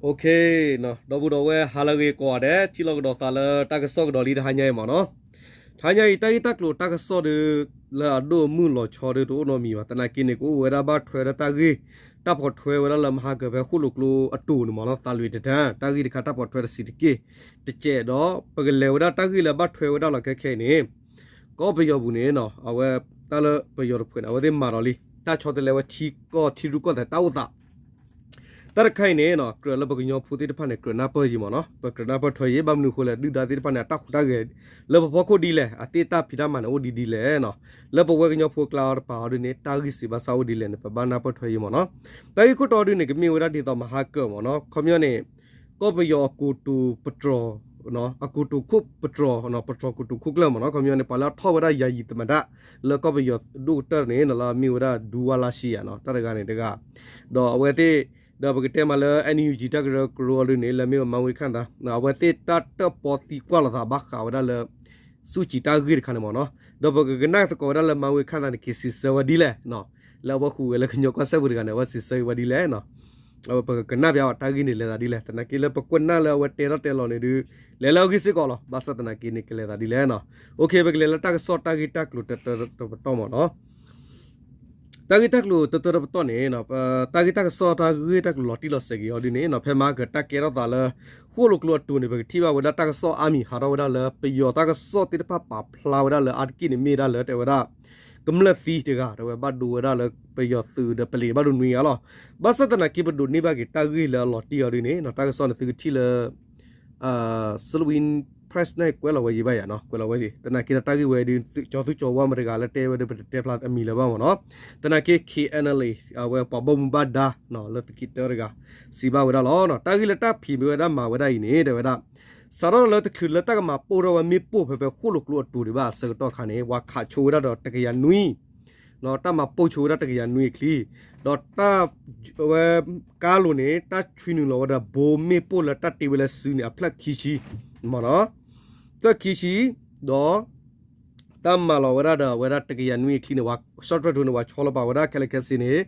ဒီပုၢ်ဒီဝဲၢ်ဟါလၢအဂ့ၤကိးဂၤဒဲး ထံၣ်လိာ်ကဒီးသးလၢတၢ်ကစီၣ်ကဒီးလံတဟါညါအံၤမ့ၢ်နီၤ. တဟါညါအံၤ တၢ်ဂ့ၢ်တၢ်ကျိၤတၢ်ကစီၣ်ဒီး လၢအဒိၣ်အမုၢ်လီၤဆီဒီးတအိၣ်နီတမံၤဘၣ်. သနာ်က့န့ၣ် ကအိၣ်ဝဲဒၣ်ဘၣ်ထွဲဝဲဒၣ်တၢ်ဂ့ၢ် တၢ်ပိာ်ထွဲဝဲဒၣ်လၢမဟါကၢၤဖဲဃိၣ်လိာ်ကျိအတိၤန့ၣ်မ့ၢ်နီၤ သးလွံၢ်တတၢၢ် တၢ်ဂ့ၢ်တခါတၢ်ပိာ်ထွဲတဆံးတက့ၢ်. တကဲးဒီး ပကလဲၤဝဲဒၣ်တၢ်ဂ့ၢ်လၢဘၣ်ထွဲဝဲဒၣ်လီၤခဲခဲအံၤန့ၣ် ကီၢ်ပယီၤပူၤန့ၣ် အဝဲတၢ်လၢပယီၤတဖုန့ၣ် အဝဲသ့ၣ်မၤဒီးလံ တၢ်ဆီတလဲဝဲထံကီၢ်ထံရူၢ်ကီၢ်သဲးတၢ်အိၣ်သး တၢ်တခါအံၤန့ၣ် ကြၢးလၢပကညီဖိသ့ၣ်တဖၣ်န့ၣ် ကြၢးနၢ်ပၢၢ်ယံၤမ့ၢ်နီၤ ပကြၢးနၢ်ပၢၢ်ထွဲယံၤ ဘၣ်မနုၤအဃိလဲၣ် ဒုၣ်ဒါသ့ၣ်တဖၣ်န့ၣ် အတၢ်ဟူးတၢ်ဂဲၤ လၢပဖီခိၣ်ဒ်လဲၣ် အသ့ၣ်တၢ်ဖံးတၢ်မၤန့ၣ် အိၣ်ဒ်ဒ်လဲၣ်နီၤ လၢပဝဲကညီဖိအကျါတပၤအီၤဒ်န့ၣ် တၢ်ဂ့ၢ်စံးဘၣ်ဆၣ်အိၣ်ဒ်လဲၣ်န့ၣ် ပဘၣ်နၢ်ပၢၢ်ထွဲယံၤမ့ၢ်နီၤ. တၢ်ဂ့ၢ်ခိၣ်တီဒ်န့ၣ် ကမ့ၢ်ဝဲဒၣ်ဒ်သိးမဟါကၢၤမ့ၢ်နီၤ ခီပညီန့ၣ် ကီၢ်ပယီၤအကိတိၤပတြီၤ အကိတိၤခိၣ်ပတြီၤ ပတြီၤကိတိၤခိၣ်ကျၢၢ်မ့ၢ်နီၤ ခီပညီန့ၣ် ပှၤလၢအထီၣ်ဝဲဒၣ်ယၤယံၤသမ္မတ လၢကီၢ်ပယီၤဒိၣ်ကတၢၢ်န့ၣ် လၢအမ့ၢ်ဝဲဒၣ် ဒူဝါလါရှံယၤနီၤ တၢ်တဂၤန့ၣ်တဂၤ ဒီးအဝဲသ့ၣ် ဒီးပကတဲမးလၢ NUG တၢ်ကရၢကရိအီၤဒ်န့ၣ် လၢအမ့ၢ်ဝဲ မန်းဝင်းခိုင်သန်း အဝဲသ့ၣ်တၢ်တၢၣ်ပီသံကွၢ်လိာ်သးဘၣ်ဃးဝဲဒၣ်လၢ ဆူၣ်ကံၤတၢ်ဂ့ၢ်တခါန့ၣ်မ့ၢ်နီၤ ဒီးပကကနၣ်သကိးဝဲဒၣ်လၢ မန်းဝင်းခိုင်သန်း န့ၣ် က့ၤစံးဆၢဝဲဒ်လဲၣ်နီၤ လၢအဝဲဟူးဂဲၤလၢကညီကီၢ်စဲၣ်ပူၤတဂၤန့ၣ် အဝဲစံးဆၢက့ၤဝဲဒ်လဲၣ်နီၤ ပကကနၣ်ပျးအီၤတၢ်ဂ့ၢ်န့ၣ်လဲၤသးဒ်လဲၣ် သနာ်က့လၢပကွၢ်နၢ်လၢအဝဲတဲထီၣ်တဲလီၤန့ၣ်ဒုး လဲၤလၢအဂ့ၢ်စ့ၢ်ကီးလီၤ ဘၣ်ဆၣ်သနာ်က့န့ၣ် ကလဲၤသးဒ်လဲၣ်နီၤ. ပကလဲၤလၢတၢ်ကစီၣ်တၢ်ဂ့ၢ်တၢ်ကျိၤတတၢတပတီၢ်မ့ၢ်နီၤ တၢ်ဂ့ၢ်တၢ်ကျိၤတတၢတပတီၢ်န့ၣ် တၢ်ဂ့ၢ်တၢ်ကစီၣ်တၢ်ဂ့ၢ်တၢ်ကျိၤလီၤတံၢ်လီၤဆဲးက့ၤအီၤဒ်န့ၣ်နီၤ ဖဲမဟါကၢၤတၢ်ကဲထီၣ်သးလၢ ဃိၣ်လိာ်ကျိအတိၤန့ၣ် ပကထံၣ်ဘၣ်ဝဲဒၣ်တၢ်ကစီၣ်အါမံၤဟးထီၣ်ဝဲဒၣ်လၢ ပယီၤတၢ်ကစီၣ်သ့ၣ်တဖၣ်ပာ်ဖျါဝဲဒၣ်လၢအါတက့ၢ်န့ၣ်မ့ၢ်ဒၣ်လၢတဲဝဲဒၣ် ကမျၢၢ်သံတဂၤ တဝဲဘၣ်ဒိဝဲဒၣ်လၢပယီၤသုးဒီးပလံၤဘၣ်ဒိနွံဂၤလီၤ. ဘၣ်ဆၣ်သနာ်က့ပဒိးန့ၢ်ဘၣ်က့ၤတၢ်ဂ့ၢ်လၢအလီၤတံၢ်အီၤဒ်န့ၣ် တၢ်ကစီၣ်န့ၣ်သုကထံၣ်လၢ Salween Press န့ၣ် ကွဲးလီၤဝဲယံၤဘၣ်ယၤနီၤ ကွဲးလီၤဝဲယံၤ သနာ်က့ဒီးတၢ်ဂ့ၢ်ဝဲဒၣ် ကၠီၤသူကၠီၤဝါမတၤတဂၤလၢတဲဝဲဒၣ် ပတတဲဖျါအမံၤလၢၤဘၣ်မ့ၢ်နီၤ သနာ်က့ KNLA အဝဲပှၤဘၣ်မူဘၣ်ဒါ လၢသုးက့တၢတဂၤ စံးဘၣ်ဝဲဒၣ်လီၤ. တၢ်ဂ့ၢ်လၢတၢ်ဖံးမ့ၢ်ဝဲဒၣ်မၤဝဲဒၣ်အံၤန့ၣ် တဲဝဲဒၣ် စးထီၣ်လၢတချုးလၢတၢ်ကမၤပိၢ်ထီၣ်ဝဲမ့ၣ်ပိၢ်ဖဲဖဲဃိၣ်လိာ်ကျိအတိၤဒံးဘၣ်အဆၢကတီၢ်အခါန့ၣ် ပှၤခးဆိဝဲဒၣ်ဒီးတကယၤနွံ တၢ်မၤပိၢ်ဆိဝဲဒၣ်တကယၤနွံအချံ ဒီးတၢ် ဝဲ ကါလိၤန့ၣ် တၢ်ဆွံနုာ်လီၤဝဲဒၣ်ဘိမ့ၣ်ပိၢ်လၢတၢ်တ့ဝဲလၢစုန့ၣ် အဖျၢၣ်ခံဆံ မ့ၢ်နီၤ သၢခံဆံ ဒီး တၢ်မၤလီၤဝဲဒၣ်ဒီးအဝဲဒၣ်တကယၤနွံအချံန့ၣ် ပှၤ short track drone န့ၣ် ပှၤဆီလီၤပာ်ဝဲဒၣ်ခဲလၢာ်ခဲဆ့န့ၣ်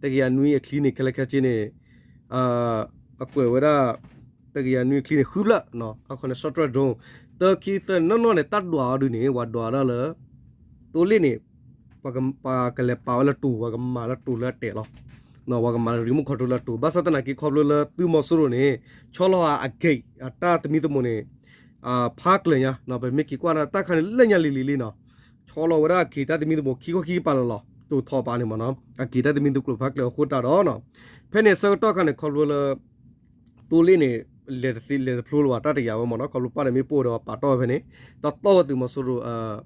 တကယၤနွံအချံန့ၣ် ခဲလၢာ်ခဲဆ့န့ၣ် အကွဲးဝဲဒၣ် တကယၤနွံအချံန့ၣ် ဃုဖျၢၣ် အခီန့ၣ် short track drone သၢခံသၢန့ၣ် နီၢ်နီၢ်န့ၣ် တၢ်ဒွးအီၤဒုးန့ၣ် ပှၤဒွးဒၣ်လၢ သိလ့ၣ်န့ၣ် ပှၤကလဲၤပာ်ဝဲလၢတိၤ ပှၤကမၤလၢတိၤလၢအတဲာ်လီၤ ပှၤကမၤလၢ remote control လၢတိၤ ဘၣ်ဆၣ်သနာ်က့ခီဖျိလၢသုးမီၤစိရိၤန့ၣ် ဆီလီၤအ gate အတၢ်သမံသမိးန့ၣ် ဖးကျၢၤညါ ပမ့ၢ်က့ၤကွၢ်ဒၣ်တၢ်ခါန့ၣ် လၢညါလံၤလံၤလံနီၤ ဆီလီၤဝဲဒၣ်အ gate တၢ်သမံသမိးခံခီခံကပၤလီၤလီၤ တိၤထီပာ်န့ၣ်မ့ၢ်နီၤ အ gate တၢ်သမံသမိးဖးကျၢၤအဃိတၢ်ဒီး ဖဲန့ၣ်ဆၢကတီၢ်ခါန့ၣ် ခီဖျိလၢ သိလ့ၣ်န့ၣ် လဲၤတသ့လဲၤတဖျိလၢၤဘၣ် တၢ်တယာ်ဝဲမ့ၢ်နီၤ ခီဖျိပၣ်ဒီးမ့ၣ်ပိၢ်ဒီးပာ်တီၢ်ဝဲဖဲန့ၣ် တၢ်တီၢ်ဝဲသုးမီၤစိရိၤ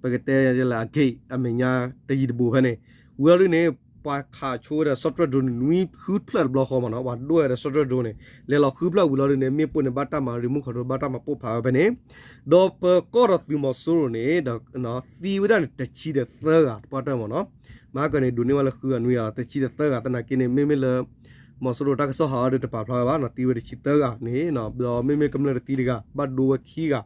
ပကတဲလၢအ gate အမဲာ်ညါတယံၤတဘူးဖဲန့ၣ် ဝံၤလီၤဒုးန့ၣ် ပှၤခးဆိဝဲဒီး short track drone န့ၣ် နွံဃုဖျၢၣ်တဘျီဃီမ့ၢ်နီၤ ပှၤဒိၣ်ဝဲဒီး short track drone န့ၣ် လဲၤလီၤဃုဖျၢၣ်ဝံၤလီၤဒုးန့ၣ် မ့ၣ်ပိၢ်န့ၣ် ဘၣ်တၢ်မၤ remote control ဘၣ်တၢ်မၤပိၢ်ဖးဝဲဖဲန့ၣ် ဒီးပကီၢ်ဒီးသုးမီၤစိရိၤန့ၣ် ဒီး သံဝဲဒၣ်န့ၣ် တဆံဒီးသၢဂၤတပှၢ်တၢၢ်မ့ၢ်နီၤ မဟါကၢၤန့ၣ် ဒိးန့ၢ်ဝဲလၢဃုဂၤနွံဂၤ တဆံဒီးသၢဂၤ သနာ်က့န့ၣ် မ့မ့ၢ်လၢ မီၤစိရိၤတၢ်ကစီၣ်ဟးအီၤဒီးတပာ်ဖျါဝဲဘၣ်နီၤ သံဝဲတဆံသၢဂၤန့ၣ် ဒီးမ့မ့ၢ်ကမျၢၢ်တသံတဂၤ ဘၣ်ဒိဝဲခံဂၤ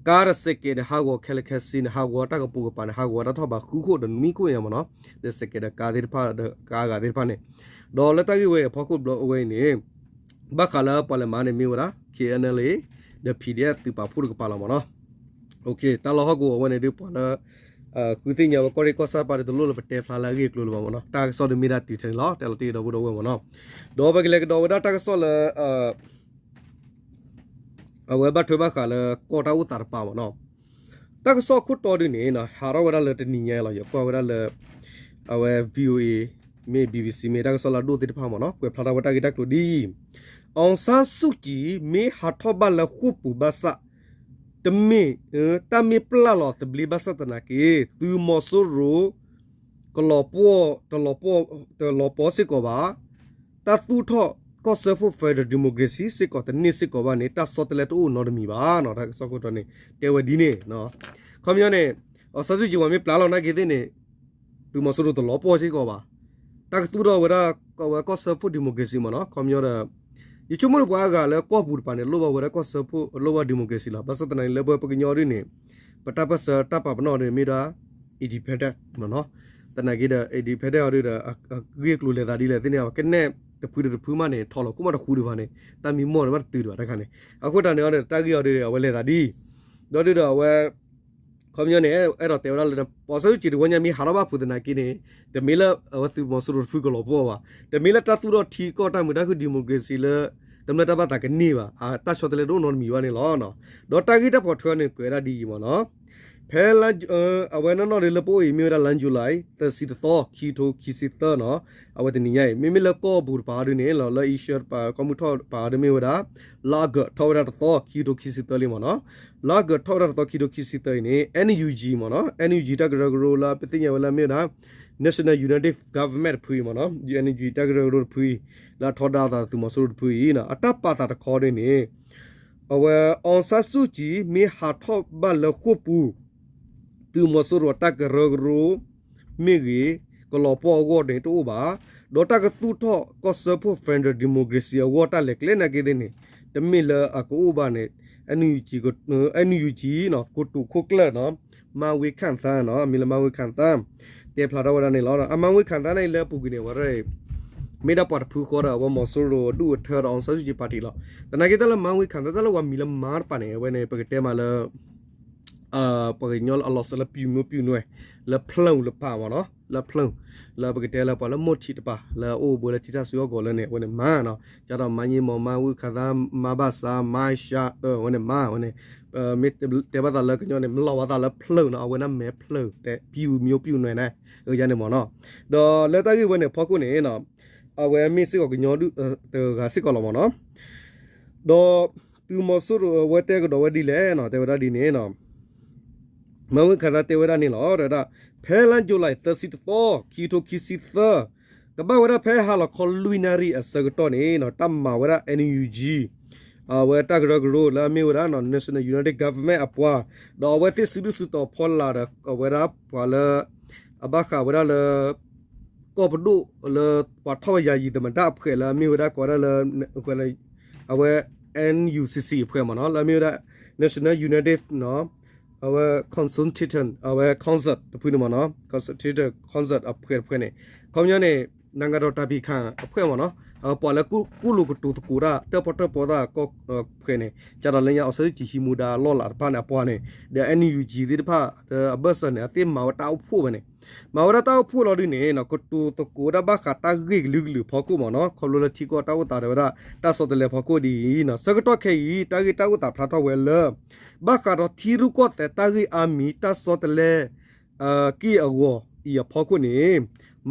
ကါဒီးစဲးကဲးန့ၣ် ဟးဂီၤခဲလၢာ်ခဲဆ့န့ၣ် ဟးဂီၤတၢ်ကပိာ်ကပၤန့ၣ် ဟးဂီၤတၢ်ထီၣ်ဘးဃုခိၣ်ဒီးနွံခိၣ်ညါမ့ၢ်နီၤ ဒီးစဲးကဲးဒီးကါသ့ၣ်တဖၣ်ဒီးကါအဂၤသ့ၣ်တဖၣ်န့ၣ် ဒီးလၢတၢ်ဂ့ၢ်ဝဲအဖီခိၣ်ဘျီအဝဲအံၤန့ၣ် ဘၣ်ဃးလၢပှၤလဲၤမၤန့ၣ်မ့ၢ်ဝဲဒၣ် KNLA ဒီး PDF သုးပာ်ဖှိၣ်တကပၤလီၤမ့ၢ်နီၤ တၢ်လီၢ်ဟီၣ်ကဝီၤအဝဲန့ၣ်ဒုးပှၤလၢ ဃုသ့ၣ်ညါဝဲကီၢ်ရ့ၣ်ကီၢ်ဆၣ်တပၤဒီးတလိၣ်လၢပတဲဖျါလၢအဂ့ၢ်အကျိၤလၢၤဘၣ်မ့ၢ်နီၤ တၢ်ကစီၣ်ဒုးမ့ၢ်ဒၣ်တုၤထဲန့ၣ်လီၤ တဲလီၤတ့ၢ်ဒီပုၢ်ဒီဝဲၢ်မ့ၢ်နီၤ ဒီးပကလဲၤကဒီးဝဲဒၣ်တၢ်ကစီၣ်လၢ အဝဲဘၣ်ထွဲဘၣ်ဃးလၢကီၢ်တၢ်အိၣ်သးတပၤမ့ၢ်နီၤ တၢ်ကစီၣ်ခိၣ်တီဒုးန့ၣ် ဟးထီၣ်ဝဲဒၣ်လၢတနံၤညါလီၤ ယကွၢ်ဝဲဒၣ်လၢ အဝဲ VOA မ့ၢ် BBC မ့ၢ်တၢ်ကစီၣ်လၢအဒိၣ်သ့ၣ်တဖၣ်မ့ၢ်နီၤ ကွဲးဖျါထီၣ်ဝဲတၢ်ဂ့ၢ်တၢ်ကျိၤဒ်အံၤ အောင်ဆန်းစုကြည် မ့ၢ်ဟးထီၣ်ဘၣ်လၢဃိာ်ပူၤဘၣ်ဆၣ် တမ့ၢ် တၢ်မ့ၢ်ပျၢ်လီၤသဘျ့ဘၣ်ဆၣ်သနာ်က့ သုးမီၤစိရိၤ ကလီၤပှီၢ် တလီၤပှီၢ် တလီၤပှီၢ်စ့ၢ်ကီးဘၣ် တၢ်သူၣ်ထီၣ်ကီၢ်စၢဖှိၣ် Federal Democracy စ့ၢ်ကီးတန့ၢ်စ့ၢ်ကီးဘၣ်န့ၣ် တၢ်ဆီတလဲတအိၣ်နီတမံၤဘၣ်နီၤ တၢ်ကစီၣ်ခိၣ်တီန့ၣ် တဲဝဲဒ်န့ၣ် ခီပညီန့ၣ် အောင်ဆန်းစုကြည် ပှၤမ့ၢ်ပျၢ်လီၤနာ်က့သ့ၣ်န့ၣ် သုးမီၤစိရိၤတလီၤပှီၢ်စ့ၢ်ကီးဘၣ် တၢ်ကသူၣ်ထီၣ်ဝဲဒၣ် အဝဲကီၢ်စၢဖှိၣ် democracy မ့ၢ်နီၤ ခီပညီဒီး ယဆိကမိၣ်လၢပှၤအါဂၤလၢကီၢ်ပူၤတပၤန့ၣ် လိၣ်ဘၣ်ဝဲဒၣ်ကီၢ်စၢဖှိၣ် လိၣ်ဘၣ် democracy လီၤ ဘၣ်ဆၣ်သနာ်က့ လၢပှၤကညီဒ်န့ၣ် ပတၢ်ပၢၢ်ဆၢတၢ်ပာ်ပနီၣ်ဒ်န့ၣ် မ့ၢ်ဒၣ် independent မ့ၢ်နီၤ သနာ်က့ဒီး independent အီၤဒ်ဒီး အဂ့ၢ်အကျိၤလဲၤသးဒ်လဲၣ်သ့ၣ်န့ၣ် ကနဲၣ် တဖုဒီးတဖုမးန့ၣ် ထီၣ်လီၤကိၣ်မးတဃူဒံးဘၣ်န့ၣ် တၢ်မံမီၢ်န့ၣ်မးတတုၤဒံးဘၣ်တခါန့ၣ်. အဃိတၢ်န့ၣ်အီၤဒီး တၢ်ဂ့ၢ်အီၤဒီး အဝဲလဲၤသးဒ်အံၤ, ဒီးဒုဒီးအဝဲ ခီပညီန့ၣ် အဲၣ်ဒိးတဲဝဲဒၣ်လၢ ပှၤစီဆှံကၠံၤတဝီညါမ့ၢ်ဟးထီၣ်ဘၣ်ဖုးသနာ်က့န့ၣ် တမ့ၢ်လၢအဝဲသုးမီၤစိရိၤတဖုကလီၤပှီၢ်ဘၣ်, တမ့ၢ်လၢတၢ်သူၣ်ထီၣ်ထံကီၢ်တၢ်မုာ်တၢ်ခုၣ် democracy လၢ ကမျၢၢ်တၢ်ဘၣ်သးကန့ၢ်ဘၣ်, တၢ်ဆီတလဲတအိၣ်နီတမံၤဘၣ်န့ၣ်လီၤ. ဒီးတၢ်ဂ့ၢ်တၢ်ပိာ်ထွဲန့ၣ် ကွဲးဒၣ်ဒ်အံၤမ့ၢ်နီၤ, ဖဲလါ အဝဲနီၢ်နီၢ်ဒီးလၢပအိၣ်အံၤမ့ၢ်ဝဲဒၣ် လါ July သၢဆံတသီ ခံကထိခံဆံသၢနီၤ, အဝဲတနံၤညါအံၤ မ့မ့ၢ်လၢကီၢ်ပူၤတပၤအီၤဒ်န့ၣ်လီၤ, လၢ Asia တပၤ ကီၢ်မုၢ်ထီၣ်တပၤအီၤဒ်မ့ၢ်ဝဲဒၣ် လါအီကူးထီၣ်ဝဲဒၣ်တသီ ခံကထိခံဆံသၢလံမ့ၢ်နီၤ. လါအီကူးထီၣ်ဝဲဒၣ်တသီ ခံကထိခံဆံသၢအံၤန့ၣ် NUG မ့ၢ်နီၤ, NUG တၢ်ကရၢကရိလၢပသ့ၣ်ညါဝဲလၢမ့ၢ်ဝဲဒၣ် National Unity Government တဖုအံၤမ့ၢ်နီၤ, NUG တၢ်ကရၢကရိတဖုအံၤ လၢအထီဒါအသးသုးမီၤစိရိၤတဖုအံၤ အတၢ်ပာ်သးတခီဒ်န့ၣ် အဝဲ အောင်ဆန်းစုကြည် မ့ၢ်ဟးထီၣ်ဘၣ်လၢဃိာ်ပူၤ သုးမီၤစိရိၤအတၢ်ကရၢကရိ မ့ၢ်ဂ့ၤ ကလီၤပှီၢ်အဂီၢ်န့ၣ်တအိၣ်ဘၣ်, ဒီးတၢ်ကသူၣ်ထီၣ်ကီၢ်စၢဖှိၣ် federal democracy အဂီၢ်တၢ်လဲၤကျဲနာ်က့သ့ၣ်န့ၣ် တမ့ၢ်လၢအကအိၣ်ဘၣ်န့ၣ် NUG နီၤ ကတိၤခိၣ်ကျၢၢ်နီၤ မန်းဝင်းခိုင်သန်းနီၤ မ့ၢ်လၢ မန်းဝင်းခိုင်သန်း တဲဖျါထီၣ်ဝဲဒၣ်န့ၣ်လီၤ. အ မန်းဝင်းခိုင်သန်း န့ၣ်လၢအပူၤကွံာ်န့ၣ် အဝဲ မ့ၢ်ဒၣ်ပှၤတဖုဃီဒီး အဝဲမီၤစိရိၤဒူၣ်အထၢဒီး အောင်ဆန်းစုကြည် party လီၤ. သနာ်က့တၢ်လၢ မန်းဝင်းခိုင်သန်း တၢ်လၢပှၤမံၤလၢ မန်း တပၤန့ၣ် အဝဲန့ၣ် ပကတဲမးလၢ ပှၤကညီလၢအလီၤစၢၤလၢ ပြုမှုပြုမှု လၢဖျၢၣ်လၢပၢ်မ့ၢ်နီၤ လၢဖျၢၣ် လၢပကတဲလၢပှၤလၢမိၢ်ထံးတပၤ လၢအအိၣ်ဘှံးလၢထံထၣ်စွ့အီၣ်ကီးလၢန့ၣ် အဝဲန့ၣ် မန်း နီၤ. ကဒီး မန်းကြီးမောင် မန်းဝင်းခိုင်သန်း မန်းဘၣ်ဆန်း မန်းရှမ်း အဝဲန့ၣ် မန်း အဝဲန့ၣ် မ့ၢ်တဲဘၣ်သးလၢကညီန့ၣ် မလီၤဘၣ်သးလၢဖျၢၣ်နီၤ အဝဲန့ၣ်မဲာ်ဖျၢၣ်တဲ ပြုမှုပြုမှု န့ၣ် အယါန့ၣ်မ့ၢ်နီၤ. ဒီးလၢတၢ်ဂ့ၢ်ဝဲန့ၣ်ဖီခိၣ်န့ၣ် အဝဲမ့ၢ်စ့ၢ်ကီးကညီဒုၣ်တဂၤစ့ၢ်ကီးလီၤမ့ၢ်နီၤ. ဒီး သုးမီၤစိရိၤအဝဲတဲကဒီးဝဲဒ်လဲၣ်နီၤ တဲဝဲဒၣ်ဒ်န့ၣ်နီၤ မန်းဝင်းခိုင်သန်း တဲဝဲဒၣ်န့ၣ်လီၤ တဲဝဲဒၣ် ဖဲလါ July သၢဆံတသီ ခံကထိခံဆံသၢ ကဘၣ်ဝဲဒၣ်ဖဲဟါလီၤခီလွံၢ်နၣ်ရံၣ်အဆၢကတီၢ်န့ၣ်နီၤ တၢ်မၤဝဲဒၣ် NUG အဝဲတၢ်ကရၢကရိလၢအမ့ၢ်ဝဲဒၣ် National Unity Government အပှၤ ဒီးအဝဲသ့ၣ်စုဒုၣ်စုတီၤဖီလာ်ဒီး အဝဲဒၣ်ပှၤလၢ အဘၣ်ဃးဝဲဒၣ်လၢ ကီၢ်ပဒိၣ်လၢ ပှၤထီၣ်ဝဲယၤယံၤသမ္မတအဖွဲ့ လၢအမ့ၢ်ဝဲဒၣ်ကိးဝဲဒၣ်လၢ အဝဲ NUCC အဖွဲ့မ့ၢ်နီၤ လၢအမ့ၢ်ဝဲဒၣ် National Unity နီၤ အဝဲ consultation အဝဲ council တဖုန့ၣ်မ့ၢ်နီၤ consultation council အဖွဲ့တဖုန့ၣ် ခီပညီန့ၣ် နိုင်ငံတော်တိုင်ပင်ခံ အဖွဲ့မ့ၢ်နီၤ အဝဲပှၤလၢကူၣ်လိာ်ကတိၤသကိးတၢ် တၢၣ်ပီၣ်တၢၣ်ပီသးကီၢ် အဖွဲ့န့ၣ် ကဒီးလၢညါ အောင်ဆန်းစုကြည် ဟံးမူဒါအလီၢ်လၤတဖၣ်န့ၣ် အပှၤန့ၣ် ဒီး NUG သ့ၣ်တဖၣ် ဒီးအဘၢၣ်စၢၤန့ၣ် အသ့ၣ်မၤဝဲတၢ်အိၣ်ဖှိၣ်ဝဲန့ၣ် မၤဝဲဒၣ်တၢ်အိၣ်ဖှိၣ်လီၤဒ်န့ၣ်နီၤ ကတိၤသကိးဝဲဒၣ်ဘၣ်ဃးတၢ်ဂ့ၢ်ကလုာ်ကလုာ်ဖီခိၣ်မ့ၢ်နီၤ ခီဖျိလၢထံကီၢ်တၢ်အိၣ်သးဒီးဝဲဒၣ် တၢ်ဆီတလဲဖီခိၣ်ဒ်အံၤနီၤ ဆၢကတီၢ်ခဲအံၤ တၢ်ဂ့ၢ်တၢ်အိၣ်သးဖျါထီၣ်ဝဲလၢ ဘၣ်ဃးဒီးထံရူၢ်ကီၢ်သဲးတၢ်ဂ့ၢ်အါမံၤ တၢ်ဆီတလဲ က့ၢ်အဂီၤအံၤအဖီခိၣ်န့ၣ်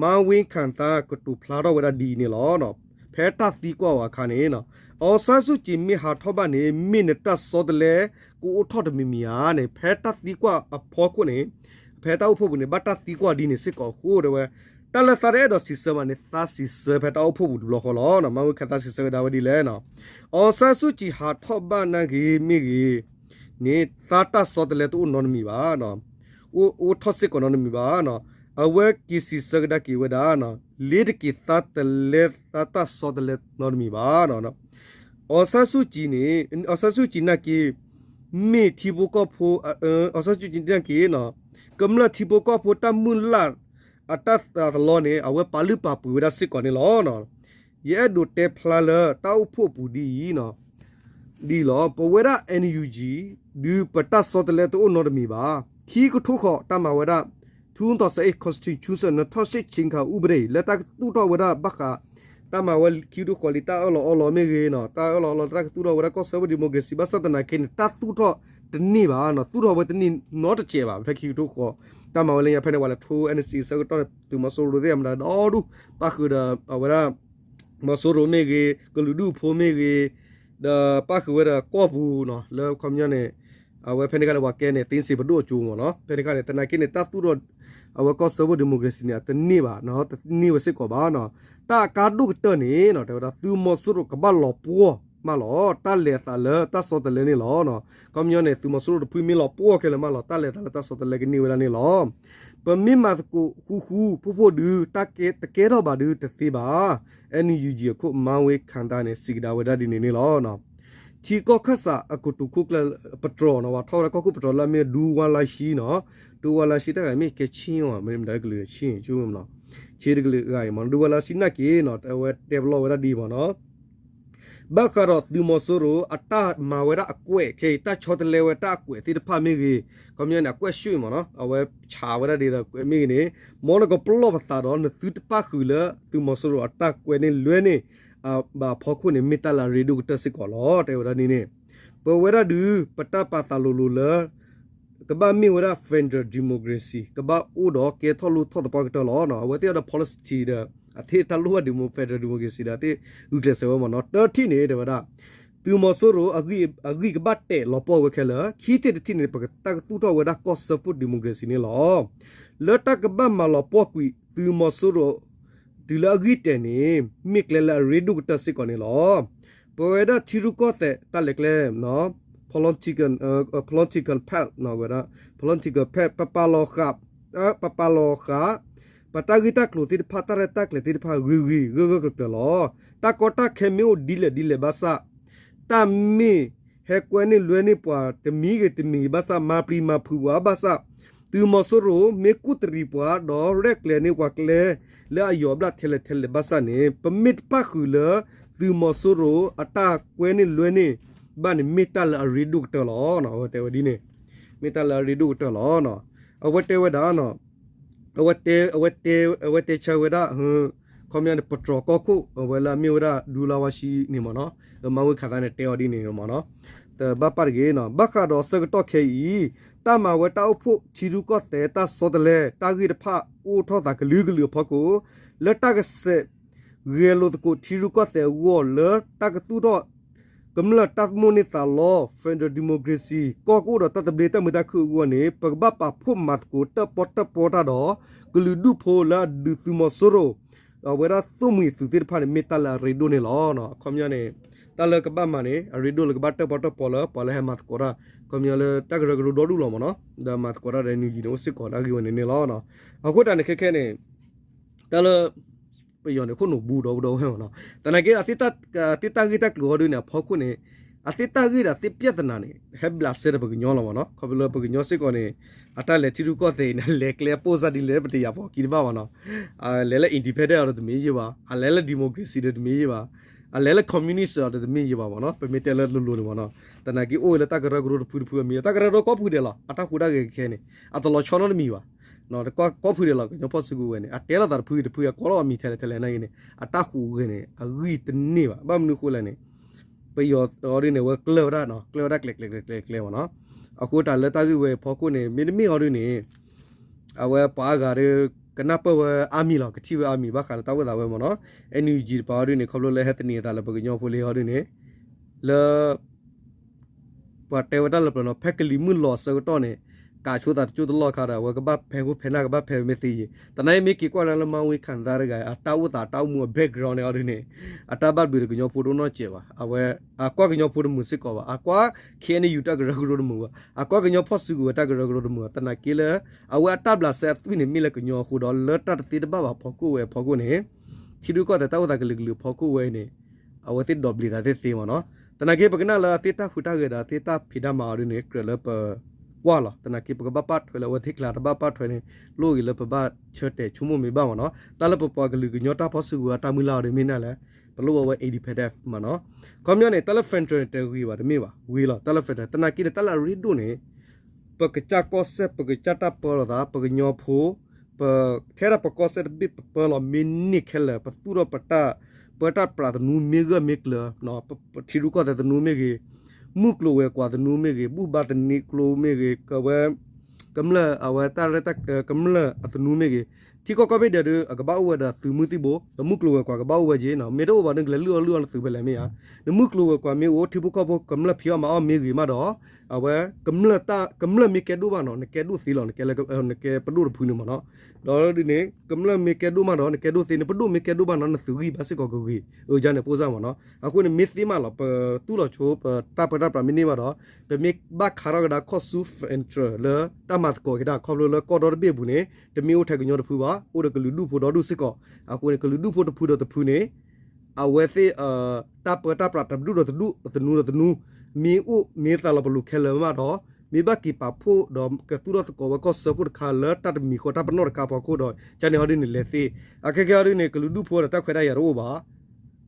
မန်းဝင်းခိုင်သန်း ကတိၤဖျါထီၣ်ဝဲဒၣ်ဒ်အံၤန့ၣ်လီၤ. ဖဲတၢ်သံကွၢ်အီၤအခါန့ၣ် အောင်ဆန်းစုကြည် မ့ၢ်ဟးထီၣ်ဘၣ်န့ၣ် မ့ၢ်နတၢ်ဆီတလဲကအိၣ်ထီၣ်တမံၤမံၤဧါန့ၣ် ဖဲတၢ်သံကွၢ်အဖီခိၣ်န့ၣ် ဖဲတၢ်အိၣ်ဖှိၣ်ပူၤန့ၣ် ဘၣ်တၢ်သံကွၢ်ဒ်န့ၣ်စ့ၢ်ကီးအဃိ တဲဝဲ တၢ်လၢသးတအဲၣ်ဒိးစံးဆၢဘၣ်န့ၣ် သးစံးဆၢဖဲတၢ်အိၣ်ဖှိၣ်ပူၤတဘျီဃီလီၤ. မန်းဝင်းခိုင်သန်း စံးဆၢဝဲဒၣ်ဝဲဒ်လဲၣ် အောင်ဆန်းစုကြည် ဟးထီၣ်ဘၣ်နာ်က့မ့ၢ်ဂ့ၤန့ၣ် သးတၢ်ဆီတလဲတအိၣ်နီတမံၤဘၣ် အိၣ်ထီၣ်စ့ၢ်ကီးနီတမံၤဘၣ်. အဝဲက့ၤစံးဆၢကဒါက့ၤဝဲဒၣ် လ့ၤတက့ၤသးတလဲ သးတၢ်ဆီတလဲနီတမံၤဘၣ်. အောင်ဆန်းစုကြည်န့ၣ် အောင်ဆန်းစုကြည် နာ်က့ မ့ၢ်ထံဖိကီၢ်ဖိ အောင်ဆန်းစုကြည် နာ်က့ ကမျၢၢ်ထံဖိကီၢ်ဖိတၢ်မုၢ်လၢ်အတၢ်သးသလီန့ၣ် အဝဲပာ်လုၢ်ပာ်ပှ့ၤဝဲဒၣ်စ့ၢ်ကီးန့ၣ်လီၤ. ယအဲၣ်ဒိးတဲဖျါလၢတၢ်အိၣ်ဖှိၣ်ပူၤဒ်အံၤ ဒ်အံၤလီၤ. ပဝဲဒၣ် NUG ဒုးပတၢ်ဆီတလဲတအိၣ်နီတမံၤဘၣ်. ခံကထိဃီးတၢ်မၤဝဲဒၣ် ထူသီးစအ့ constitution နထီၣ်ရှ့ၣ်ဆ့ခါ ဥပဒေ လၢတၢ်ကသူၣ်ထီၣ်ဝဲဒၣ်ဘၣ်ဃး တၢ်မၤဝဲခံကထိဃီးလံ တၢ်အၢၣ်လီၤအီလီၤမ့ၢ်ဂ့ၤနီၤ တၢ်အၢၣ်လီၤအီလီၤ တၢ်ကသူၣ်ထီၣ်ဝဲဒၣ်ကီၢ်စၢဖှိၣ် democracy ဘၣ်ဆၣ်သနာ်က့န့ၣ် တၢ်သူၣ်ထီၣ်တန့ၢ်ဘၣ်နီၤ သူၣ်ထီၣ်ဝဲတန့ၢ်နီတစဲးဘၣ် ဖဲခံကထိဃီး တၢ်မၤဝဲလၢညါဖဲန့ၣ် ပှၤလဲၤထူ NCA ဆၢကတီၢ်န့ၣ် သုးမီၤစိရိၤသ့ၣ်အမတၤဒီဒူၣ် ပၣ်ဃုာ်ဒီးအဝဲဒၣ် မီၤစိရိၤမ့ၢ်ဂ့ၤ ကလုာ်ဒူၣ်ဖိမ့ၢ်ဂ့ၤ ဒီးပၣ်ဃုာ်ဝဲဒီးကီၢ်ပူၤနီၤ လၢခီပညီန့ၣ် အဝဲဖဲန့ၣ်ခါန့ၣ် ပှၤကဲန့ၣ် သ့စ့ပဒိၣ်အကၠိမ့ၢ်နီၤ ဖဲန့ၣ်ခါန့ၣ် သနာ်က့န့ၣ် တၢ်သူၣ်ထီၣ် အဝဲကီၢ်စၢဖှိၣ် democracy န့ၣ် တန့ၢ်ဘၣ်နီၤ တန့ၢ်ဝဲစ့ၢ်ကီးဘၣ်နီၤ တၢ်အကါဒိၣ်ကတၢၢ်န့ၣ်နီၤ တဲဝဲဒၣ် သုးမီၤစိရိၤကဘၣ်လီၤပှီၢ်မးလီၤ တၢ်လဲၤအသးလၢတၢ်ဆီတလဲန့ၣ်လီၤ. ခီပညီန့ၣ် သုးမီၤစိရိၤတဖုမ့ၢ်လီၤပှီၢ်ခဲလၢာ်မးလီၤ တၢ်လဲၤအသးလၢတၢ်ဆီတလဲကန့ၢ်ဝဲဒၣ်န့ၣ်လီၤ. ပမ့ၢ်မၤသကိးဃူဃူဖိးဖိးဒုး တၢ်ကဲတကဲထီၣ်ဘၣ်ဒုးတသ့ဘၣ် NUG အခိၣ် မန်းဝင်းခိုင်သန်း န့ၣ် စံးကဒါဝဲဒၣ်ဒ်န့ၣ်န့ၣ်လီၤ. ထံကီၢ်ခၢၣ်စးအကတိၤခိၣ်ကျၢၢ် ပတြီၤနီၤ ပှၤထီၣ်ဝဲဒၣ်ကီၢ်ခိၣ်ပတြီၤလၢအမ့ၢ် ဒူဝါလါရှံနီၤ ဒူဝါလါရှံ တၢ်ဂၤမ့ၢ်ကဲဆ့ၣ်မး မ့ၢ်မတၤကလုာ်ဆ့ၣ်ဆူမနီၤ ဆ့တကလုာ်အဂၤအံၤမ့ၢ် ဒုးဝဲလၢဆံနၢ်က့ၤနီၤ အဝဲတဲပလီၢ်ဝဲဒၣ်ဒ်အံၤမ့ၢ်နီၤ ဘၣ်ဃးဒီးသုးမီၤစိရိၤအတၢ်မၤဝဲဒၣ်အကွဲးခဲအံၤ တၢ်ဆီတလဲဝဲတၢ်အကွဲးသ့ၣ်တဖၣ်မ့ၢ်ဂ့ၤ, ခီပညီန့ၣ် အကွဲးရှုံးမ့ၢ်နီၤ အဝဲဆးဝဲဒၣ်ဒ်သိးကွဲးမ့ၢ်ဂ့ၤန့ၣ် မ်နကပလီၢ်ပသးဒီး နသုတပၣ်ဃုာ်လၢသုးမီၤစိရိၤအတၢ်ကွဲးန့ၢ်လွဲန့ၢ် ဘၣ်အဖီခိၣ်န့ၣ် မ့ၢ်တၢ်လၢအရ့ဒိၣ်ကတၢၢ်စ့ၢ်ကီးလီၤ တဲဝဲဒၣ်န့ၣ်န့ၣ် ပဝဲဒၣ်ဒုး ပတၢ်ပာ်သးလိၤလိၤလၢ ကဘၣ်မ့ၢ်ဝဲဒၣ် federal democracy ကဘၣ်အိၣ်ဒီးကဲထီၣ်လိၣ်ထီၣ်သပှၢ်ကတၢၢ်လီၤ. အဝဲသ့ၣ်အီၤဒီး policy ဒီး အသ့ၣ်တၢ်လိၣ်ဘၣ် federal democracy ဒီး အသ့ၣ်ဂုာ်ကျဲးစၢးဝဲမ့ၢ်နီၤ တထံၣ်န့ၣ် တဲဝဲဒၣ် သုးမီၤစိရိၤအဂံၢ်ကဘၣ်တဲာ်လီၤပှီၢ်ဝဲခဲလၢာ် ခံထံၣ်တထံၣ်န့ၣ် ပကတၢ်ကသူၣ်ထီၣ်ဝဲဒၣ်ကီၢ်စၢဖှိၣ် democracy န့ၣ်လီၤ. လၢတၢ်ကဘၣ်မၤလီၤပှီၢ်ကွံာ်သုးမီၤစိရိၤ တုၤလၢအဂံၢ်တဲာ်န့ၣ် မ့ၢ်ကျဲလၢအရ့ဒိၣ်ကတၢၢ်စ့ၢ်ကီးန့ၣ်လီၤ. ပဝဲဒၣ်ထံရူၢ်ကီၢ်သဲးတၢ်လဲၤကျဲ political, political path ဝဲဒၣ် political path ပပာ်လီၤဃာ် ပပာ်လီၤဃာ် ပတၢ်ဂ့ၢ်တၢ်ကျိၤသ့ၣ်တဖၣ် တၢ်ရဲၣ်တၢ်ကျဲၤသ့ၣ်တဖၣ် ဂ့ၤဂ့ၤဂၢၢ်ဂၢၢ်ကျၢၤကျၢၤလီၤ. တၢ်ကီတၢ်ခဲမ့ၢ်အိၣ်ဒ်လဲၣ်ဒ်လဲၣ်ဘၣ်ဆၣ် တၢ်မ့ၢ်ဟဲကွဲန့ၢ်လွဲန့ၢ်ပှၤတမံၤဂ့ၤတမံၤဂ့ၤဘၣ်ဆၣ် မၤပျံၤမၤဖုးပှၤဘၣ်ဆၣ် သုးမီၤစိရိၤမ့ၢ်ကူၣ်တရံးပှၤ ဒီးရဲၣ်ကျဲၤန့ၢ်ပှၤကျဲလၢအယီၤဘျၣ်ထဲလဲၣ်ထဲလဲၣ်ဘၣ်ဆၣ်န့ၣ် ပမ့ၢ်တပၣ်ဃုာ်လၢ သုးမီၤစိရိၤအတၢ်ကွဲန့ၢ်လွဲန့ၢ်ဘၣ်န့ၣ် မ့ၢ်တၢ်လၢအရ့ဒိၣ်ကတၢၢ်လီၤ. အဝဲတဲဝဲဒ်န့ၣ် မ့ၢ်တၢ်လၢအရ့ဒိၣ်ကတၢၢ်လီၤ. အဝဲတဲဝဲဒၣ် အဝဲတဲ အဝဲတဲဆၢဝဲဒၣ် ခီပညီန့ၣ် ပတြီၤကီၢ်ခိၣ် အဝဲလၢအမ့ၢ်ဝဲဒၣ် ဒူလါဝါရှံန့ၣ်မ့ၢ်နီၤ မၤဝံခးသးန့ၣ် တဲအီၤဒ်န့ၣ်မ့ၢ်နီၤ တဘၣ်ပၣ်တဂ့ၤနီၤ ဘၣ်ဃးဒီးဆၢကတီၢ်ခဲအံၤ တၢ်မၤဝဲတၢ်အိၣ်ဖှိၣ်ထံရူၢ်ကီၢ်သဲးတၢ်ဆီတလဲ တၢ်ဂ့ၢ်တဖၣ်အိၣ်ထီၣ်သးကလုာ်ကလုာ်အဖီခိၣ် လၢတၢ်ကစဲး ဂဲၤလိာ်သကိးထံရူၢ်ကီၢ်သဲးအဂီၢ်လၢတၢ်ကသူၣ်ထီၣ် ကမျၢၢ်တၢ်မိၣ်န့ၢ်သးလီ federal democracy ကီၢ်ကအိၣ်ဒီးတၢ်သဘျ့တၢ်မုာ်တၢ်ခုၣ်အဂီၢ်န့ၣ် ပကဘၣ်ပာ်ဖှိၣ်မၤသကိးတၢၣ်ပီၣ်တၢၣ်ပီတၢ်ဒီး ကလုာ်ဒူၣ်ဖိလၢအဒုးသုးမီၤစိရိၤ အဝဲဒၣ်သိၣ်မှံၤသုးသ့ၣ်တဖၣ်န့ၣ် မ့ၢ်တၢ်လၢအရ့ဒိၣ်န့ၣ်လီၤ. အခီပညီန့ၣ် တၢ်လၢကဘၣ်မၤန့ၣ် အရ့ဒိၣ်လၢကဘၣ်တၢၣ်ပီၣ်တၢၣ်ပီလၢပှၤလၢဟဲမၤသကိးတၢ် ခီပညီလၢတၢ်ကရၢကရိဒီဒူၣ်လီၤမ့ၢ်နီၤ ဒီးမၤသကိးတၢ်ဒီး NUG န့ၣ် အိၣ်စ့ၢ်ကီးတၢ်ဂ့ၢ်ဝဲန့ၣ်န့ၣ်လီၤ. အဃိတၢ်န့ၣ်ခဲခဲန့ၣ် တၢ်လၢ ပယီၤန့ၣ် ခိၣ်နူာ်ဘူးဒီဝဲဒီဝဲမ့ၢ်နီၤ သနာ်က့ အသ့ၣ်တၢ်ဂ့ၢ်တၢ်ကျိၤအီၤဒ်န့ၣ် အဖီခိၣ်န့ၣ် အသ့ၣ်တၢ်ဂ့ၢ်ဒီးသ့ၣ်ပြဿနာန့ၣ် ဟဲဘျးစဲဒီးပကညီလီၤမ့ၢ်နီၤ ခီဖျိလၢပကညီစ့ၢ်ကီးန့ၣ် အတၢ်လဲၤထံရူၢ်ကီၢ်သဲးအံၤန့ၣ် လဲၤကျဲအပိၢ်စၢ်ဒ်လဲၣ် ပတယာ်ပှၤခံတဘၣ်မ့ၢ်နီၤ လဲၤလၢ independent အီၤဒီးတမ့ၢ်ယ့ၢ်ဘၣ် အလဲၤလၢ democracy ဒီးတမ့ၢ်ယ့ၢ်ဘၣ် အလဲၤလၢ communist အီၤဒီးတမ့ၢ်ယ့ၢ်ဘၣ်မ့ၢ်နီၤ ပမ့ၢ်တဲလၢလိၤလိၤန့ၣ်မ့ၢ်နီၤ သနာ်က့အိၣ်ဝဲလၢတၢ်ကရၢကရိတဖုတဖုအမံၤ တၢ်ကရၢကရိကိးဖုဒဲးလီၤ အတၢ်ဟူးတၢ်ဂဲၤခဲခဲန့ၣ် အတလီၤဆီနီတမံၤဘၣ် ကိးဖုဒဲးလီၤ ကညီဖီၣ်စုကဝဲၤန့ၣ် အတဲလိာ်သးတဖုတဖု အကိးလီၤအမံၤထဲလဲၣ်ထဲလဲၣ်န့ၣ် အတၢ်ဟူးဂဲၤန့ၣ် အဂံၢ်တန့ၢ်ဘၣ် ဘၣ်မနုၤအဃိလဲၣ်န့ၣ် ပယီၤအီၤဒ်န့ၣ် အဝဲကျၢၢ်ဝဲဒၣ် ကျၢၢ်ဝဲဒၣ်ကျဲၤကျဲၤကျဲၤကျဲၤကျဲၤမ့ၢ်နီၤ အဃိတၢ်လၢတၢ်ဂ့ၢ်ဝဲအဖီခိၣ်န့ၣ် မ့တမ့ၢ်အီၤဒ်န့ၣ် အဝဲပှၤအါဂၤဒီး ကနၢ်ပၢၢ်ဝဲအါမံၤလီၤ ကထံၣ်ဝဲအါမံၤ ဘၣ်ဃးလၢတၢ်အိၣ်သးဝဲမ့ၢ်နီၤ NUG တပၤအီၤဒ်န့ၣ် ခီဖျိလၢဟဲသန့ၤအသးလၢပကညီဖိလံအီၤဒ်န့ၣ် လၢ ပှၤတဲဝဲတၢ်လၢပျၢၤနီၤ ဖဲကလံၤမုၢ်လီၤအဆၢကတီၢ်န့ၣ် ကးဆိသးတကၠိၢ်တလီၢ်ခါဒီး အဝဲကဘၣ်ဖဲးဖိဖဲးနၢ်ကဘၣ်ဖဲးမ့ၢ်သ့ယံၤ သနာ်က့မ့ၢ်က့ၤကွၢ်ဒၣ်လၢမၤဝံခးသးတဂၤ အတၢ်အိၣ်သးတၢ်အိၣ်မူအ background န့ၣ်အီၤဒ်န့ၣ် အတၢ်ဘၣ်ဘျုးဒီးကညီဖိတအိၣ်နီတစဲးဘၣ် အဝဲ အကွၢ်ကညီဖိတမုာ်စ့ၢ်ကီးဘၣ် အကွၢ် KNU တၢ်ကရၢကရိတမုာ်ဘၣ် အကွၢ်ကညီဖီၣ်စုကဝဲၤတၢ်ကရၢကရိတမုာ်ဘၣ် သနာ်က့လၢ အဝဲအတၢ်ဘျးစဲအသွံၣ်န့ၣ် မ့ၢ်လၢကညီအဃိဒီး လၢတၢ်တသ့တဘၣ်ဘၣ်ဖီခိၣ်ဝဲအဖီခိၣ်န့ၣ် ထံရူၢ်ကီၢ်သဲးတၢ်အိၣ်သးကလုာ်ကလုာ်အဖီခိၣ်ဝဲအံၤန့ၣ် အဝဲသ့ၣ်ဒိးဘျံးသးသ့သ့မ့ၢ်နီၤ. သနာ်က့ ပကနၣ်လၢအသ့ၣ်တၢ်ဟူးတၢ်ဂဲၤဒီး အသ့ၣ်တၢ်ဖံးတၢ်မၤအီၤဒ်န့ၣ် ကြၢးလၢပကွၢ်လီၤ. သနာ်က့ ပကဘၣ်ပာ်ထွဲလၢအဝဲသ့ၣ်ကျါ တဘၣ်ပာ်ထွဲန့ၣ် လိၣ်ဂ့ၤလၢပဘၣ်ဆၢတဲာ်ဆိကမိၣ်မ့ၢ်ဘၣ်မ့ၢ်နီၤ. တၢ်လၢပပှၤကလုာ်ကညီတၢ်ဖီၣ်စုကဝဲၤအတၢ်မုၢ်လၢ်အီၤဒ်မ့ၢ်နၢ်လဲၣ်, ပလိၣ်ဝဲဝဲ independent မ့ၢ်နီၤ. ခီပညီန့ၣ် တၢ်လၢ federal န့ၣ် တဂ့ၤဘၣ်တမ့ၢ်ဘၣ်, ဂ့ၤလီၤ တၢ်လၢ federal. သနာ်က့န့ၣ် တၢ်လၢအရ့ဒိၣ်န့ၣ် ပကစၢ်ကီၢ်စဲၣ် ပကစၢ်တၢ်ပၢလီၤသး ပကညီဖိ ပ ထဲဒၣ်ပကီၢ်စဲၣ်တဘ့ၣ်ပပၢလီၤမ့ၢ်န့ၢ်ခဲလၢာ် ပသူၣ်ထီၣ်ပတၢ်ပၢတၢ်ပြးသနူမ့ၢ်ဂၢၢ်မ့ၢ်ကျၢၤ, ပထံရူၢ်ကီၢ်သဲးသနူမ့ၢ်ဂ့ၤ, မုၢ်ကျိၤဝဲၤကွာ်သနူမ့ၢ်ဂ့ၤ, ဘူၣ်ဘါသနူကျိမ့ၢ်ဂ့ၤ, ကဝဲ ကမျၢၢ်အဝဲတၢ်ရဲၣ်တၢ်ကျဲၤ ကမျၢၢ်အသနူမ့ၢ်ဂ့ၤ, ထံကီၢ်ကိးဘ့ၣ်ဒဲးဒီး အကဘၣ်အိၣ်ဝဲဒီးသုးမုၢ်သံၣ်ဘိ, ဒီးမုၢ်ကျိၤဝဲၤကွာ်ကဘၣ်အိၣ်ဝဲက့ၤနီၤ. မ့ၢ်တအိၣ်ဘၣ်န့ၣ် ကလဲၤလုၢ်အီၣ်လုၢ်အီနသုးဖဲလဲၣ်မ့ၢ်ဧါ. နမုၢ်ကျိၤဝဲၤကွာ်မ့ၢ်အိၣ် ထံဖိကီၢ်ဖိကမျၢၢ်ဖံးအီၣ်မၤအီၣ်မ့ၢ်ဂ့ၤမးဒီး အဝဲ ကမျၢၢ်မ့ၢ်ကဲဒိၣ်ဘၣ်နီၤ နကဲဒိၣ်သ့လီၤ, နကဲပဒိၣ်တဖုန့ၣ်မ့ၢ်နီၤ. ဒီးဒ်န့ၣ် ကမျၢၢ်မ့ၢ်ကဲဒိၣ်မးဒီး နကဲဒိၣ်သ့, နပဒိၣ်မ့ၢ်ကဲဒိၣ်ဘၣ်နီၤ နသုးဂံၢ်ဘါစ့ၢ်ကီးကဂ့ၤ, အယါန့ၣ် ပိၢ်စၢ်မ့ၢ်နီၤ. အဃိန့ၣ် မ့ၢ်သ့မးလီၤ ပသူၣ်လီၤဆိ ပတၢ်ပၢတၢ်ပြးမ့ၢ်န့ၢ်ဘၣ်ဒီး ပမ့ၢ်ဘၣ်ခးထီၣ်ကဒါခီၣ်ဆူ federal လၢတၢ်မၤသကိးက့ၤတၢ် ခီဖျိလၢကီၢ်ဒီတဘ့ၣ်အပူၤန့ၣ် တမ့ၢ်အိၣ်ထဲကညီတဖုဘၣ်, အိၣ်ဒီးကလုာ်ဒူၣ်ဖိဒီဒူၣ်စ့ၢ်ကီး. အဃိန့ၣ် ကလုာ်ဒူၣ်ဖိတဖုဒီးတဖုန့ၣ် အဝဲသ့ၣ် တၢ်ပၢတၢ်ပြးတဒူၣ်ဒီးတဒူၣ် သနူဒီးသနူ မ့ၢ်အိၣ်မ့ၢ်သးလီၤပလိာ်ခဲလၢာ်မးဒီး မ့ၢ်ဘၣ်က့ၤပာ်ဖှိၣ်ဒီးကသူၣ်ထီၣ်သကိးဝဲကီၢ်စၢဖှိၣ်တခါလၢတၢ်တမံၤဃီတၢ်ပနီၣ်တခါအဖီခိၣ်ဒီး ကန့ၣ်အီၤဒ်န့ၣ်လဲၤသ့. အခဲကဲအီၤဒ်န့ၣ် ကလုာ်ဒူၣ်ဖိဒီးတၢ်ခွဲးတၢ်ယာ်တအိၣ်ဘၣ်.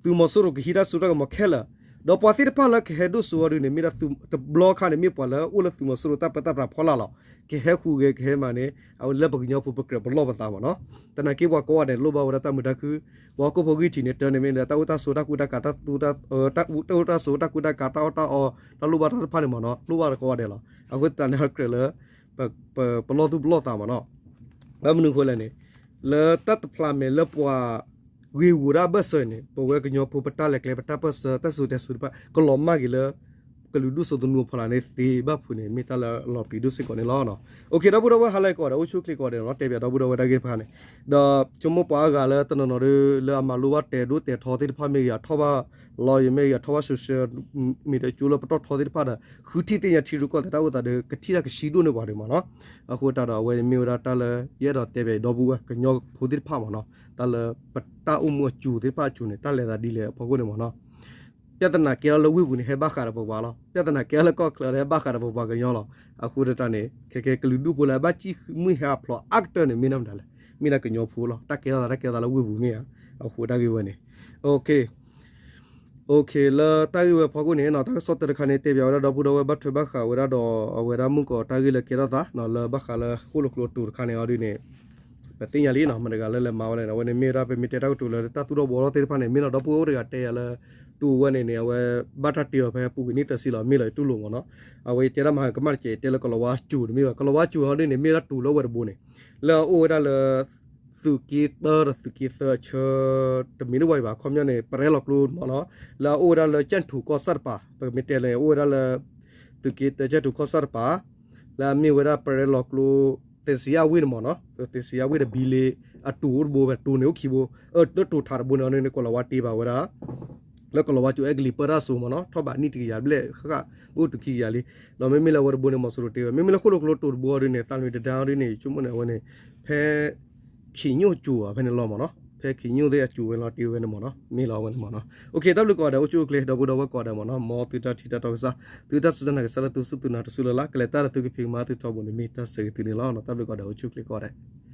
သုးမီၤစိရိၤကဟံးတၢ်စိတၢ်ကမီၤခဲလၢာ်, ဒီးပှၤသ့ၣ်တဖၣ်လၢကဟဲဒိၣ်စိအီၤဒ်န့ၣ် မ့ၢ်ဒၣ်တဘျီခါန့ၣ် မ့ၢ်ပှၤလၢအိၣ်လၢသုးမီၤစိရိၤတၢ်ပၢတၢ်ပြးဖီလာ်လီၤ. ကဟဲဃုဂဲၤကဟဲမၤန့ၣ် အဝဲလၢပကညီဖိပကြၢးပလီၢ်ပသးမ့ၢ်နီၤ. သနာ်က့ပှၤကိးဂၤဒဲးလိၣ်ဘၣ်ဝဲဒၣ်တၢ်မုာ်တၢ်ခုၣ်, ပှၤဟီၣ်ခိၣ်ဖိဂံၢ်ထံးန့ၣ် တၢ်န့ၣ်မ့ၢ်လၢတၢ်အိၣ်တၢ်ဆိးတၢ်ကူတၢ်ကၤ တၢ်သူ တၢ်အိၣ်တၢ်ဆိးတၢ်ကူတၢ်ကၤ တၢ်အီၣ်တၢ်အီ တၢ်လိၣ်ဘၣ်တၢ်တဖၣ်န့ၣ်မ့ၢ်နီၤ လိၣ်ဘၣ်တကိးဂၤဒဲးလီၤ. အဃိသတးန့ၣ် ကြၢးလၢ ပလီၢ်သူၣ်ပလီၢ်သးမ့ၢ်နီၤ. ဘၣ်မနုၤအဃိလဲၣ်န့ၣ် လၢတၢ်တဖျးမဲာ်လၢပှၤဂ့ၤဂူာ်ဒၣ်ဘၢၣ်စၢၤန့ၣ် ပဝဲကညီဖိပတၢ်လဲၤကျဲ ပတၢ်ပၢၢ်ဆၢ တၢ်စူၤတဲစိၤတဖၣ် ကလီၤမၢ်က့ၤလၢ ကလုာ်ဒူၣ်စိသနူအဖီလာ်န့ၣ်သ့ဘၣ်ဖုးန့ၣ် မ့ၢ်တၢ်လၢအလီၤပျံၤဒိၣ်စ့ၢ်ကီးန့ၣ်လီၤ. အိၣ်ခ့ ဒီပုၢ်ဒီဝဲၢ်ဟါလၢကိးဂၤဒဲး အိၣ်ဆူၣ်အိၣ်ချ့ကိးဂၤဒဲးလီၤ. တဲဘၣ်ဒီပုၢ်ဒီဝဲၢ်တၢ်ဂ့ၢ်တဖၣ်န့ၣ် ဒီးဆိကမိၣ်ပှၤအါဂၤလၢတနီၤနီၤဒီး လၢအမၤလိဘၣ်တဲာ်ဒိၣ်တဲာ်ထီသ့ၣ်တဖၣ်မ့ၢ်ဂ့ၤ အထီၣ်ဘၣ်လီၤ ယမ့ၢ်ဂ့ၤ အထီၣ်ဘၣ် social media ကၠိလၢပတီၢ်ထီသ့ၣ်တဖၣ်ဒီး ဃုထံၣ်သ့ၣ်ညါထံရူၢ်ကီၢ်သဲးတၢ်အိၣ်သးဒီး ကထံၣ်တၢ်ကဆံးဒိၣ်န့ၢ်ပှၤဒံးမ့ၢ်နီၤ. အဃိသတးဒီး အဝဲမ့ၢ်ဝဲဒၣ်တၢ်လၢ ယအဲၣ်ဒိးတဲဘၣ်အံၤ ဒီပုၢ်ဝဲၢ်ကညီဖိသ့ၣ်တဖၣ်မ့ၢ်နီၤ တၢ်လၢပတၢ်အိၣ်မူအစူၤသ့ၣ်တဖၣ်အစူၤန့ၣ် တၢ်လဲၤသးဒ်လဲၣ်အဖီခိၣ်န့ၣ်မ့ၢ်နီၤ. ပြဿနာကဲထီၣ်လၢဝ့ၢ်ပူၤန့ၣ် ဟဲဘၣ်ဃးဒီးပပှၤလီၤ. ပြဿနာကဲထီၣ်လၢကီၢ်ချၢဒီး ဟဲဘၣ်ဃးဒီးပပှၤကညီလီၤ. အဃိသတးန့ၣ် ခဲကဲကလုာ်ဒူၣ်ဖိလၢအဘၣ်စံၣ်မှံဟးဖျိးအါကတၢၢ်န့ၣ် မ့ၢ်ဒၣ်မတၤလဲၣ်. မ့ၢ်ဒၣ်ကညီဖိလီၤ. တၢ်ကဲထီၣ်သး တၢ်ကဲထီၣ်သးလၢဝ့ၢ်ပူၤမ့ၢ်ဧါ. အဃိတၢ်ဂ့ၢ်ဝဲန့ၣ် အိၣ်ခ့ လၢတၢ်ဂ့ၢ်ဝဲအဖီခိၣ်န့ၣ် တၢ်ကစီၣ်တၢတခါန့ၣ် တဲဘၣ်ဝဲဒၣ်ဒီပုၢ်ဒီဝဲၢ်ဘၣ်ထွဲဘၣ်ဃးဝဲဒၣ်ဒီး အဝဲဒၣ်မုၢ်ကီးတၢ်ဂ့ၢ်လၢကဲထီၣ်သး လၢဘၣ်ဃးလၢဃိၣ်လိာ်ကျိအတိၤတခါန့ၣ်အီၤဒ်န့ၣ် ပသ့ၣ်ညါလံနီၤ မတၤတဂၤလၢလဲၤမၤဝဲလဲၣ်န့ၣ် အဝဲန့ၣ်မ့ၢ်ဝဲဒၣ် ပမ့ၢ်တဲတၢ်ကတိၤလၢတၢ်သူၣ်ထီၣ်ဘှီထီၣ်သ့ၣ်တဖၣ်န့ၣ် မ့ၢ်လီၤဒီပုၢ်ဝဲၢ်အိၣ်တဂၤတဲယၤလၢ တိၤဝဲန့ၣ်န့ၣ် အဝဲဘၣ်တၢ်တ့အီၤဖဲပူၤကွံာ်နံၣ်သၢဆံလီၤ မ့ၢ်လီၤတူၢ်လိာ်မ့ၢ်နီၤ. အဝဲယတဲတၢ်မၤဟးကမၣ်တကဲး ယတဲလၢကီၤလၤဝါစူၤန့ၣ်မ့ၢ်ဘၣ် ကီၤလၤဝါစူၤအီၤဒ်န့ၣ် မ့ၢ်ဝဲဒၣ်တိၤလၢဝဲတဘိန့ၣ် လၢအအိၣ်ဝဲဒၣ်လၢ သုးက့သၢဒီးသုးက့သၢအဆၢ တမ့ၢ်တဝဲဘၣ် အခီပညီန့ၣ် ပရဲလီၤကျိမ့ၢ်နီၤ လၢအအိၣ်ဝဲဒၣ်လၢကၠဲၣ်ထူၣ်ကီၢ်ဆၣ်တပၤ ပကမ့ၢ်တဲလၢ အိၣ်ဝဲဒၣ်လၢ သုးက့သၢကၠဲၣ်ထူၣ်ကီၢ်ဆၣ်တပၤ လၢအမ့ၢ်ဝဲဒၣ်ပရဲလီၤကျိ သ့စံယၣ်ဝ့ၢ်န့ၣ်မ့ၢ်နီၤ သ့စံယၣ်ဝ့ၢ်ဒီးဘံလ့ အတိၤအိၣ်တဘိဖဲတိၤန့ၣ်အိၣ်ခံဘိ လၢတိၤထးတဘိန့ၣ်အီၤန့ၣ် ကီၤလၤဝါတ့ဘၣ်ဝဲဒၣ် လၢကီၤလၤဝါစူၤအဲကလံးပၢတၢ်စိၤမ့ၢ်နီၤ ထီၣ်ဘးနံၣ်တကယၤဘျဲၣ်ဃၣ်ဃၣ် အိၣ်တုၤခံကယၤလံ. ဒီးမ့မ့ၢ်လၢအဝဲတဘိန့ၣ် မီၤစိရိၤတ့ဝဲ မ့မ့ၢ်လၢဃိၣ်လိာ်ကျိတိၤတဘိအီၤဒ်န့ၣ် သးလွံၢ်တဒါအီၤဒ်န့ၣ် ယဆိကမိၣ်န့ၣ် အဝဲန့ၣ် ဖဲ ခံညိၣ်စူၤအဖဲန့ၣ်လီၤမ့ၢ်နီၤ ဖဲခံညိၣ်သ့ၣ်အစူၤဝဲလီၤတ့ဝဲန့ၣ်မ့ၢ်နီၤ မ့ၢ်လီၤအဝဲန့ၣ်မ့ၢ်နီၤ. အိၣ်ခ့ တၢ်ဘျုးကိးဂၤဒဲး အိၣ်ဆူၣ်အိၣ်ချ့ ဒီပုၢ်ဒီဝဲၢ်ကိးဂၤဒဲးမ့ၢ်နီၤ မ်သုတၢ်ထံၣ်တၢ်တီကစၢ် သုတၢ်စူၢ်တၢ်နာ်ကစၢ်လၢသုစူၢ်သုနာ် တစူၢ်လၢ်လၢ် ကလဲၤတၢ်ဒီးသုကဖံးကမၤသုထီဘိန့ၣ် မ့ၢ်တၢ်ဆၢဂ့ၤသုန့ၣ်လီၤ. တၢ်ဘျုးကိးဂၤဒဲး အိၣ်ဆူၣ်အိၣ်ချ့ကိးဂၤဒဲး